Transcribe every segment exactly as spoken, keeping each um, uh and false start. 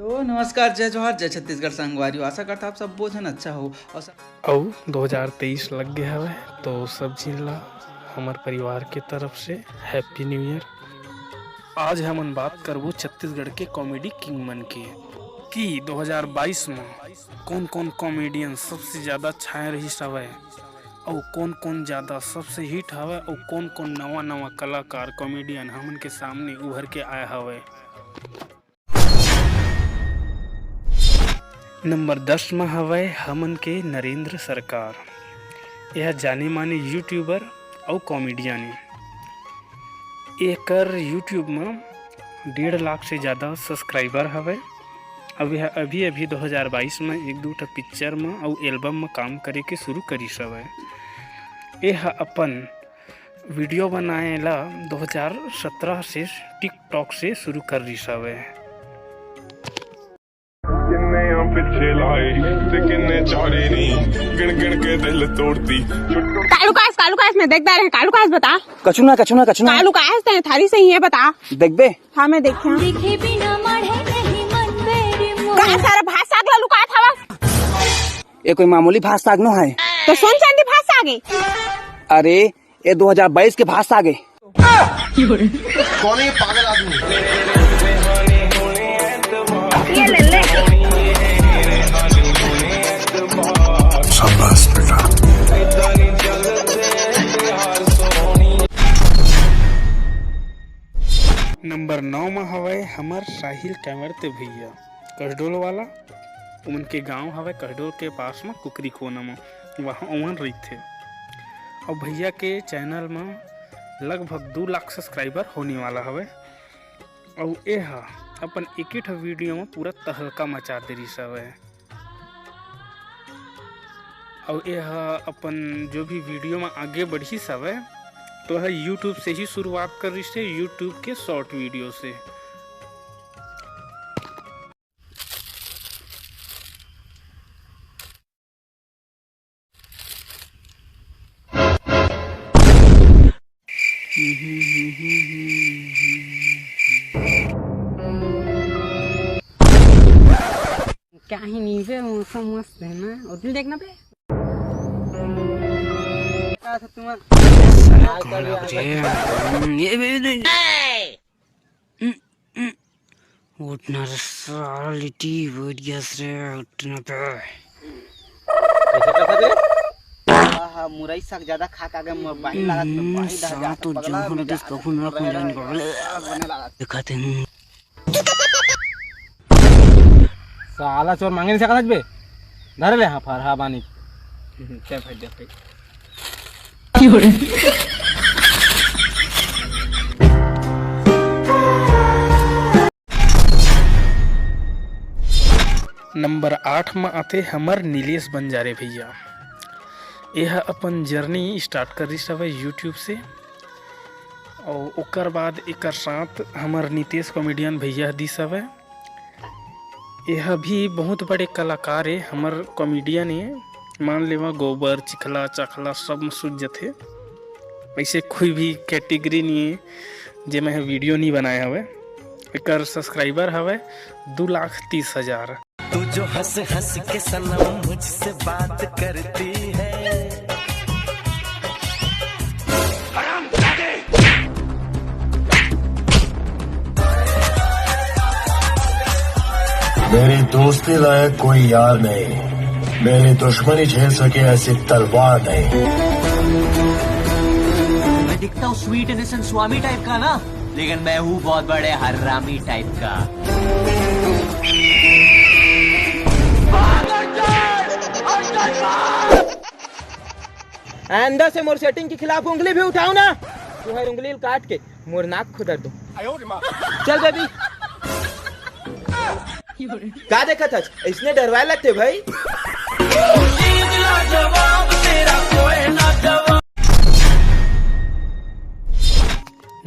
तो नमस्कार, जय जोहार, जय छत्तीसगढ़ संगवारी हो। आशा करता आप सब्बो झन अच्छा हो और सब अउ दो हज़ार तेईस लग गए हवे, तो सब झिन ला हमर परिवार के तरफ से Happy New Year। आज हमन बात करबो छत्तीसगढ़ के comedy king मन के कि दो हज़ार बाईस में कौन-कौन comedian सबसे ज्यादा छाए रहिस हवय, अउ कौन-कौन ज्यादा सबसे hit हवय, अउ कौन-कौन नवा-नवा कलाकार comedian हमन के सामने उभर के आए हवय। नंबर दस म हवय हमन के नरेंद्र सरकार। यह जाने माने YouTuber अउ comedian ए। एकर YouTube म डेढ़ लाख से ज्यादा subscriber हवय। अब यह अभी-अभी दो हज़ार बाईस म एक दू ठा picture म अउ album म काम करे के शुरू करिस हवय। एह अपन video बनाए ला दो हज़ार सत्रह से TikTok से शुरू कर रिस हवे। किन्ने पिछे लाए ते किन्ने चारे नी, गिण गिण के दिल तोड़ती। कालू कास, कालू कास, मैं देखता रहे, कालू कास बता। कछु ना, कछु ना, कछु ना। कालू कास ते थारी सही है, बता। देखबे? हाँ, मैं देखा। देखे बिना मढ़े नहीं मन मेरी मोर। कहाँ सारा भात साग ला लुकात हवस? ये कोई मामूली भात साग नो है। तो सोन चांदी भात साग है। अरे, ये दो हज़ार बाईस के भात साग है। कौन है ये पागल आदमी? ये ले ले। शाबाश बेटा। नंबर नौ में हवय हमर साहिल कांवरते भैया, कसडोल वाला। उमन के गांव हवय कसडोल के पास म, कुकरी कोना म, वहाँ उमन रहिथे। अउ भैया के channel म लगभग दू लाख subscriber होने वाला हवय। अउ ए ह अपन एक ही ठो video म पूरा तहलका मचा दे रिस हवय। अउ ए ह अपन जो भी video म आगे बढ़िस हवय, तो ह YouTube से ही शुरुआत कर रिस हे, YouTube के short video से। क्या ही नीचे मौसम मस्त है ना, उधर देखना पे। साला कौन लग रहे हैं? हम्म, ये भी नहीं। हम्म, हम्म। उठना रे साला, लिट्टी बैठ गया रे, उठना पे। कैसे कर सकते? आहा, मुरई साग ज्यादा खा के आगे म-, बाही लागत में हम्म, बाही डर साला जात तो पगला, जहर मैं दस जात कखुन रख में जान पगला। बने लागत। दिखाते हैं। साला चोर मांगे नहीं सकत बे। धर ले, हाँ, फरहा बानी। चल भाई, देख भाई। नंबर आठ म आथे हमर नीलेश बंजारे भैया। एह अपन journey start करिस हवय YouTube से, अउ ओकर बाद एकर साथ हमर नितेश comedian भैया दिस हवय। एह भी बहुत बड़े कलाकार ए, हमर comedian ए। मान लेवा गोबर, चिखला, चखला सब म सूझ जथे। ऐसे कोई भी category नहीं है जेमे ह video नहीं बनाए हवे। एकर subscriber हवे दू लाख तीस हजार। तू जो हंस हंस के सनम मुझसे बात करती है। मेरी दोस्ती लायक कोई यार नहीं, मेरी दुश्मनी झेल सके ऐसी तलवार नहीं। मैं दिखता हूँ sweet innocent स्वामी type का ना, लेकिन मैं हूँ बहुत बड़े हरामी type का। आइंदा से मोर setting के खिलाफ उंगली भी उठाओ ना, तुम्हारी उंगली काट के मोर नाक खुदर दो। चल baby। का देखत हस? इसने डरवाए लगते भाई।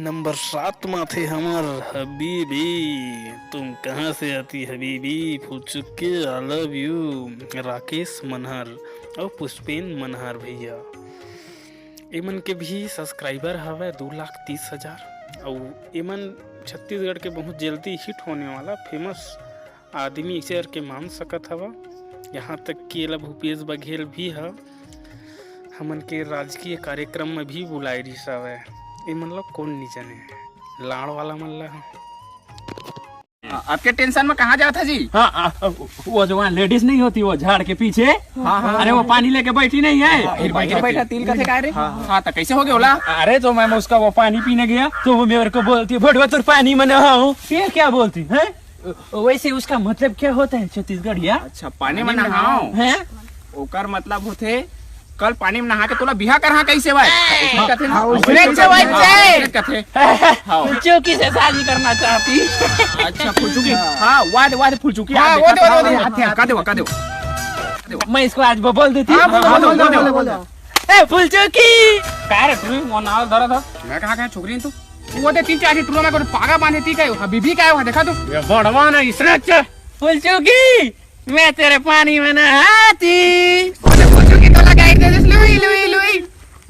नंबर सात माथे हमर हबीबी, तुम कहाँ से आती Habibi, फुचुके, I love you, Rakesh Manhar और पुष्पेन मनहर भैया। एमन के भी subscriber हवे दू लाख तीस हजार। अउ एमन छत्तीसगढ़ के बहुत जल्दी hit होने वाला famous आदमी अइसे करके मान सकत हवा। यहाँ तक कि एला भूपेश बघेल भी ह हमन के राजकीय कार्यक्रम में भी बुलाए रिहिस हवय। एमन ला कोन नी जाने, लाड़ वाला मन ला। आ, आपके टेंशन में कहाँ जात है जी? हाँ, आ, वो जो वहाँ लेडीज नहीं होती, वो झाड़ के पीछे। हाँ, हाँ। अरे, वो पानी लेके बैठी नहीं है? हाँ, फिर बैठा, बैठा, तिल कथे काय रे? हाँ, हाँ। हाँ, तो कैसे हो गया ओला? अरे, तो मैं उसका वो पानी पीने गया, तो वो मेरे को बोलती है, "बड़वा, तोर पानी में नहाओ।" फिर क्या बोलती है? वैसे उसका मतलब क्या होता है छत्तीसगढ़िया? अच्छा, पानी में नहाओ। हैं? ओकर मतलब होथे, कल पानी में नहा के तोला बिहा करहा कैसे भाई? ऐसे कथे ना? हाँ, वैसे वैसे कथे। वैसे कथे। हाँ। फुलचुकी से शादी करना चाहती। अच्छा, फुलचुकी। हाँ, वाह दे, वाह दे, फुलचुकी। हाँ, आज वो देखा दे, वो था। दे, वो दे। का देवा, का देवा? मैं इसको आज बोल देती। हाँ, बोल दे, हाँ, बोल दे, बोल दे, बोल दे। बोल दे। ए, फुलचुकी। का रे, तू वो नाव धरा था? मैं कहाँ, कहाँ छोकरी है तू? वो दे तीन चार ही टुरा में को पागा बांधे थी, का हो? हबीबी का हो? देखा तू। ये बड़वा ना इसने अच्छा। फुलचुकी। मैं तेरे पानी में नहाती। अरे, फुलचुकी तो लगाई दे, लुई, लुई, लुई।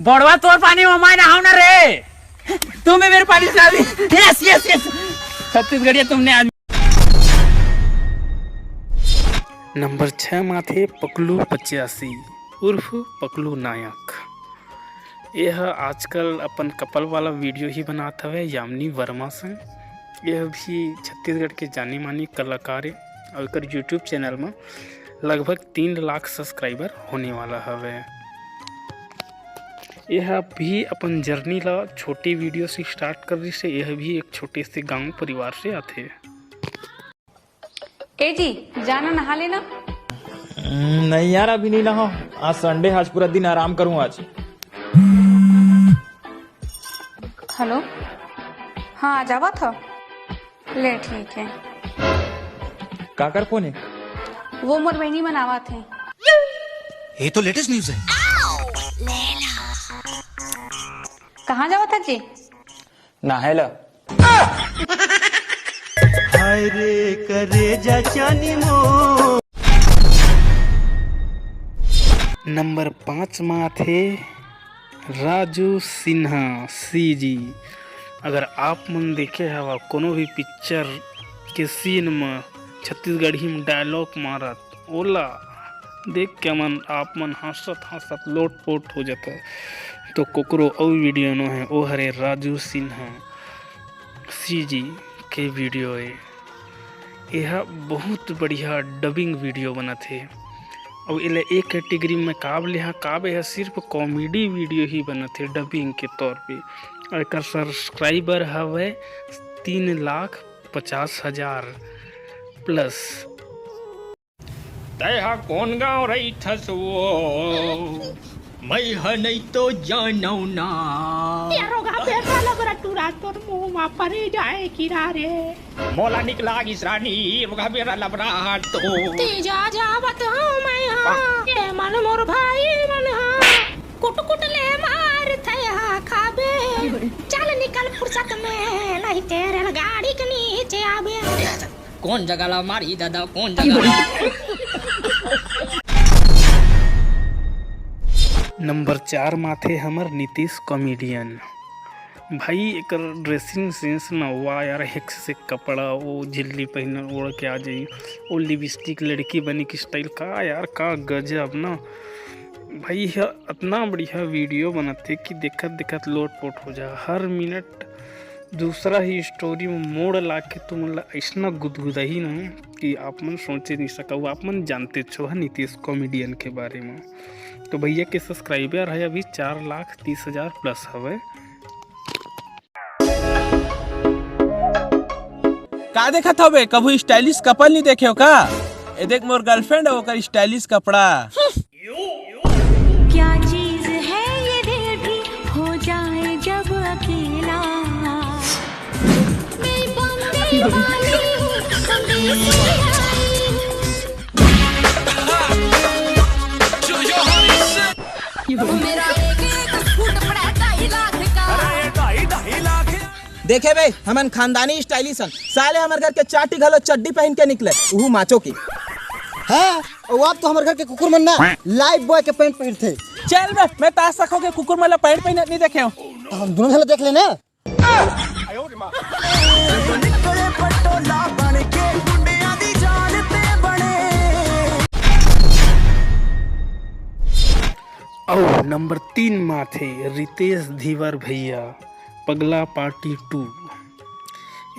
बड़वा, तोर पानी में मैं नहाऊं ना रे। तू भी मेरे पानी से नहा ली। Yes, yes, yes. छत्तीसगढ़िया, तुमने आज। नंबर छह माथे पकलू पचासी उर्फ पकलू नायक। यह आजकल अपन कपल वाला वीडियो ही बनात हवे यामिनी वर्मा संग। यह भी छत्तीसगढ़ के जाने माने कलाकार हे और एकर YouTube चैनल में लगभग तीन लाख सब्सक्राइबर होने वाला हवे। यह भी अपन जर्नी ला छोटे वीडियो से स्टार्ट कर रही से। यह भी एक छोटे से गांव परिवार से आथे। ए जी, जाना नहा लेना। हम्म, नहीं यार, अभी नहीं नहाओ। आज संडे, आज पूरा दिन आराम करूँ आज। हेलो, हाँ, आज आवत ह। ले, ठीक है। काकर फोन है? वो मोर बहिनी मन आवत हे। ये तो लेटेस्ट न्यूज़ है। कहाँ जावत ह जी? नहाए ला। हाय रे करेजा चानी मो। नंबर पाँच मा आथे राजू सिन्हा सीजी। अगर आप मन देखे हवा कोनो भी पिक्चर के सीन म छत्तीसगढ़ी म डायलॉग मारत ओला देख के मन, आप मन हंसत हंसत लोटपोट हो जाता। तो कोकरो अउ वीडियो नो है, ओ हरे राजू सिन्हा सीजी के वीडियो ए। एहा बहुत बढ़िया डबिंग वीडियो बनत हे। अउ एला ए कैटेगरी में काब लेहा, काब एहा सिर्फ कॉमेडी वीडियो ही बनत हे डबिंग के तौर पे। अउ एकर सब्सक्राइबर हवे तीन लाख पचास हजार प्लस। तैहा कोन गांव रहिथस वो? मैं ह नहीं तो जानव ना। ए रोगहा बेटा लबरा टूरा तोर मुंह मा परे जाए किरा रे। मोला निक लागिस रानी, रोगहा बेरा लबरा हट तो। तेजा जावत हूँ मैं हा, ए मन मोर भाई मन हा। कुट कुट ले मार थैहा खाबे। चल निकल फुर्सत में, नहीं ते रेलगाड़ी के नीचे आबे। कौन जगह ला मारी दादा, कौन जगह ला? नंबर चार माथे हमर नीतीश कॉमेडियन। भाई, एकर ड्रेसिंग सेंस ना, वाह यार, हेक्स से कपड़ा, वो झिल्ली पहन ओढ़ के आ जाई, वो लिपस्टिक, लड़की बनी की स्टाइल, का यार, का गजब ना। भाई, यह इतना बढ़िया वीडियो बनाते कि देखत देखत लोट पोट हो जा। हर मिनट दूसरा ही स्टोरी में मोड़ ला के तुमन ला अइसना गुदगुदाही ना कि आप मन सोचे नहीं सकव। आप मन जानते छो है नीतीश कॉमेडियन के बारे में। तो भैया के सब्सक्राइबर है अभी चार लाख तीस हजार प्लस हवे। का देखत हवे? कभू स्टाइलिश कपल नहीं देखे हो का? ए देख मोर गर्लफ्रेंड है, ओकर स्टाइलिश कपड़ा। क्या चीज है ये दिल भी हो जाए जब अकेला। मैं बॉम्बे वाली हूँ, बॉम्बे से आई हूँ। मेरा एक एक सूट पड़ा ढाई लाख का। देखे बे, हमन खानदानी स्टाइलिश हन। साले हमर घर के चाटी घलो चड्डी पहन के निकले, उहू माचो की। हाँ, अउ आप तो हमर घर के कुकुर मन ना लाइफ बॉय के पैंट पहनथे। चल बे, मैं ताज सखो के कुकुर मन ला पैंट पहनत नहीं देखे हूँ। तो हम दोनों झन ला देख लेना। निकले पटोला बन के गुंडिया दी जान अउ नंबर तीन म आथे रितेश धीवर भैया, पगला पार्टी टू।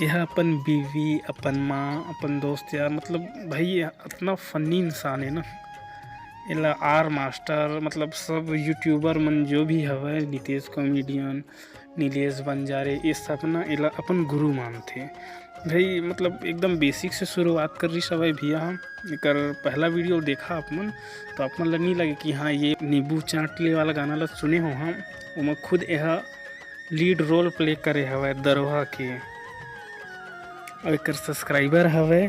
एहा अपन बीवी, अपन माँ, अपन दोस्त यार, मतलब भाई अतना फनी इंसान हे ना। एला आर मास्टर, मतलब सब यूट्यूबर मन जो भी हवय, नितेश कॉमेडियन, नीलेश बंजारे, ये सब ना एला अपन गुरु मानथे। भाई मतलब एकदम बेसिक से शुरुआत कर रिस हवय भैया ह। एकर पहला वीडियो देखा आप मन, तो आप मन ल नहीं लगे कि हाँ, ये नींबू चाट ले वाला गाना ला सुने हो हम। ओमा खुद एहा लीड रोल प्ले करे हवय दरोहा के। अउ एकर सब्सक्राइबर हवय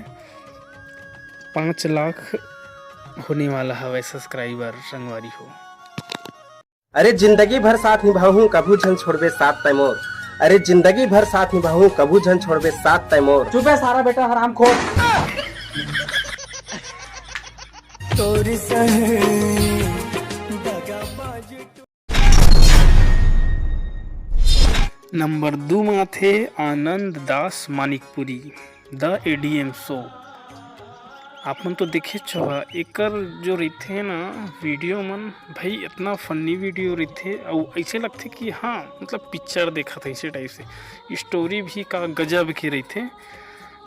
पाँच लाख होने वाला हवय सब्सक्राइबर, संगवारी हो। अरे जिंदगी भर साथ निभाहूं, कभू झन छोड़बे साथ तै मोर। अरे जिंदगी भर साथ निभाहूं, कभू झन छोड़बे साथ तै मोर। चुप है सारा बेटा हरामखोर। तोरी सहे दगाबाज। नंबर दू म आथे आनंद दास मानिकपुरी, द एडीएम शो। आप मन तो देखेच हवा, एकर जो रहिथे ना वीडियो मन, भाई इतना फनी वीडियो रहिथे, अउ ऐसे लगथे कि हाँ, मतलब पिक्चर देखत हे ऐसे टाइप से। स्टोरी भी का गजब के रहिथे।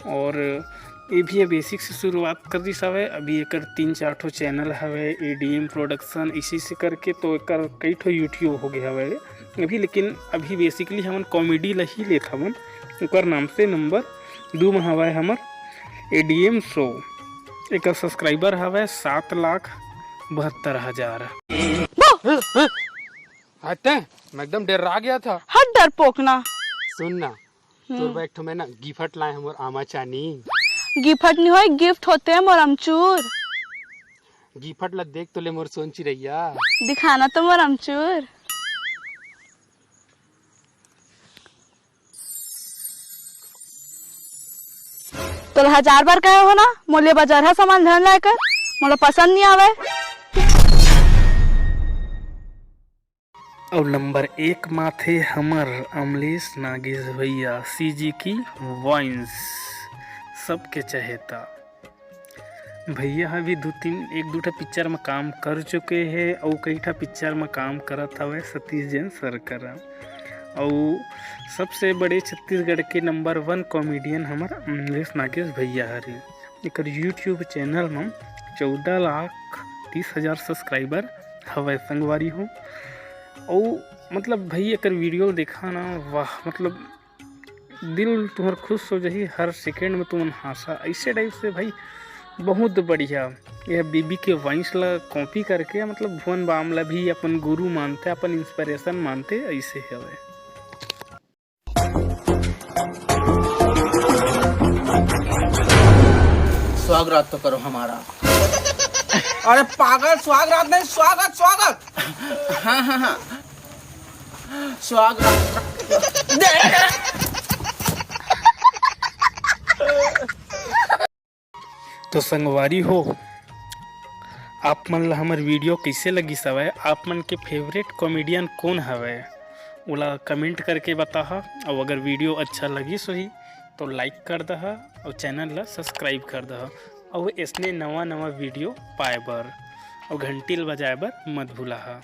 और ये भी बेसिक से शुरुआत कर दिस हवय। अभी एकर तीन चार ठो चैनल हवय, एडीएम प्रोडक्शन, इसी से करके तो एकर कई ठो यूट्यूब हो गए हवय अभी। लेकिन अभी बेसिकली हमन कॉमेडी ला ही लेत हवन। ओकर नाम से नंबर दू म हवय हमर एडीएम शो। एकर सब्सक्राइबर हवय सात लाख बहत्तर हजार। हटते, मैं एकदम डर्रा गया था। हट डरपोक ना। सुन ना, हम्म। तोर बर एक ठो मैं ना गिफ्ट लाए हंव, मोर आमा चानी। गिफ्ट नहीं होय, गिफ्ट होथे मोर अमचूर। गिफ्ट ला देख तो ले मोर सोन चिरैया। दिखा ना तो मोर अमचूर। तोला हजार बार कहे हो ना, मोला बजार हा सामान झन लाए कर, मोला पसंद नहीं आवे। अउ नंबर एक माथे हमर अमलेश नागेश भैया, सीजी की वॉइस, सबके चहेता। भैया ह भी दू तीन, एक दू ठा पिक्चर म काम कर चुके हे, अउ कई ठा पिक्चर म काम करत हवय सतीश जैन सर करा। अउ सबसे बड़े छत्तीसगढ़ के नंबर वन कॉमेडियन हमर अमलेश नागेश भैया हरे। एकर यूट्यूब चैनल म चौदह लाख तीस हजार सब्सक्राइबर हवय संगवारी हो। अउ मतलब भाई एकर वीडियो देखा ना, वाह, मतलब दिल तुम्हर खुश हो जाही, हर सेकंड में तुमन हाँसा, ऐसे टाइप से भाई बहुत बढ़िया। ये बीबी के वॉइस ला कॉपी करके मतलब भुवन बाम ला भी अपन गुरु मानते, अपन इंस्पिरेशन मानते, ऐसे हवय। स्वागत तो करो हमारा। अरे पागल, स्वागत नहीं, स्वागत, स्वागत। हाँ, हाँ, हाँ। स्वागत। तो संगवारी हो, आप मन ला हमर वीडियो कइसे लगिस हवय, आप मन के फेवरेट कॉमेडियन कोन हवय, ओला कमेंट करके बताहा। अउ अगर वीडियो अच्छा लगिस होही तो लाइक कर दहा अउ चैनल ला सब्सक्राइब कर दहा अउ अइसने नवा नवा वीडियो पाए बर अउ घंटी ल बजाए बर मत भूलाहा।